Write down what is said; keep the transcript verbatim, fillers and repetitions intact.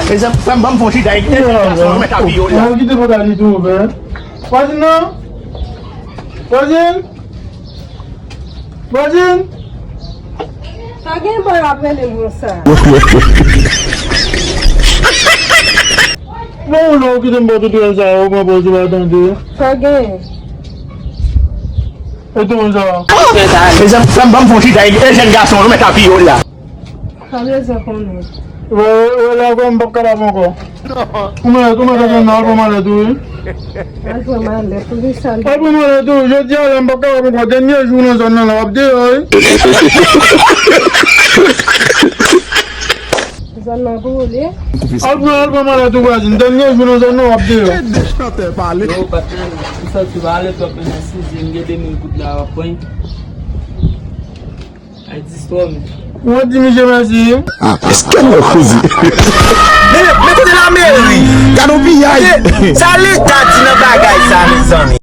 Mezanmi, frè m, ban m fè yon chita, e, e, gason, mwen mèt ap viole la. Ou kite pòt la li tou ouvè. Vwazin nan? Vwazin? Vwazin? Sa gen bò ap rele m konsa. Bon, ou la, ou kite m bò tout sa, ou pran pòz ou pa tande. Sa gen? E tou sa. Mezanmi, frè m, ban m fè yon chita, e, e, jèn gason, mwen mèt ap viole la. Sa bezwen konnen. Wè, wè, la, frè m, m p ap kapab ankò. Ou mèt, ou mèt al pran malèt ou, wi. Al pran malèt ou, wi, sa l. Al pran malèt ou, jodi a la, m p ap kapab ankò. Dènye jou nan zòn nan la, w ap deyò, wi. Zòn nan boule. Al pran, al pran malèt ou, vwazin. Dènye jou nan zòn nan, w ap deyò. Kèt de chantè pale. Yo, patnè, m santi w alèz twòp, men nan sizi, m gen de mil goud la, w ap pran. Ay, distò, men. Mwen di misye mèsi. Ah, èske nou koze? Men, men kote lameri? Gad yon piyay. Sa leta di nan bagay sa, mezanmi?